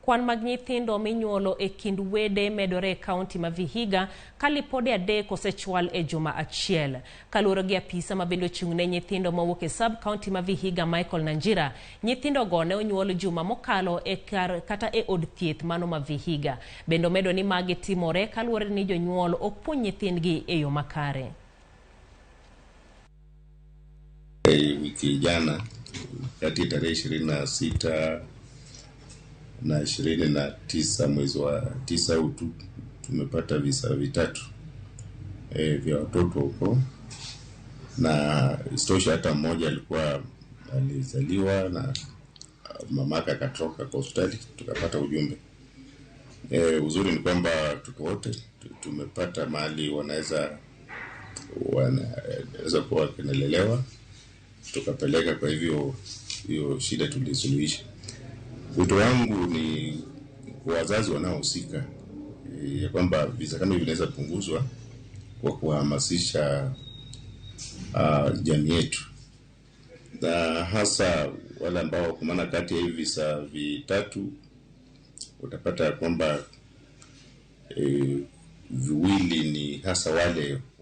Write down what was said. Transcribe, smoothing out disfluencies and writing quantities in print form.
Kwan mag nyithindo minyuolo e kind wede medore e kaunti ma Vihiga ka lipode 3 osechwal e juma achiel. Kaluwore gi apisa ma bende ochung' ne nyithindo mawuok e sub county ma Vihiga Michael Nanjira, nyithindogo ne onyuol juma mokalo e kar kata e od thieth mano ma Vihiga. Bende omedo ni magi timore kaluwore ni jonyuol ok puonj nyithindgi e yo makare. Wiki jana kati ya tarehe 26 na 29 mwezi wa 9 huu tumepata visa vitatu vya watoto huko, na isitoshe hata mmoja alikuwa alizaliwa na mamake akatoka kwa hospitali, tukapata ujumbe. Uzuri ni kwamba tuko wote tumepata mahali wanaweza kuwa wakinalelewa, tukapeleka. Kwa hivyo hiyo shida tulisuluhisha. Wito wangu ni kwa wazazi wanaohusika ya kwamba visa kama hivi vinaweza punguzwa kwa kuhamasisha jamii yetu, na hasa wale ambao, kwa maana kati ya hivi visa vitatu utapata kwamba viwili ni hasa wale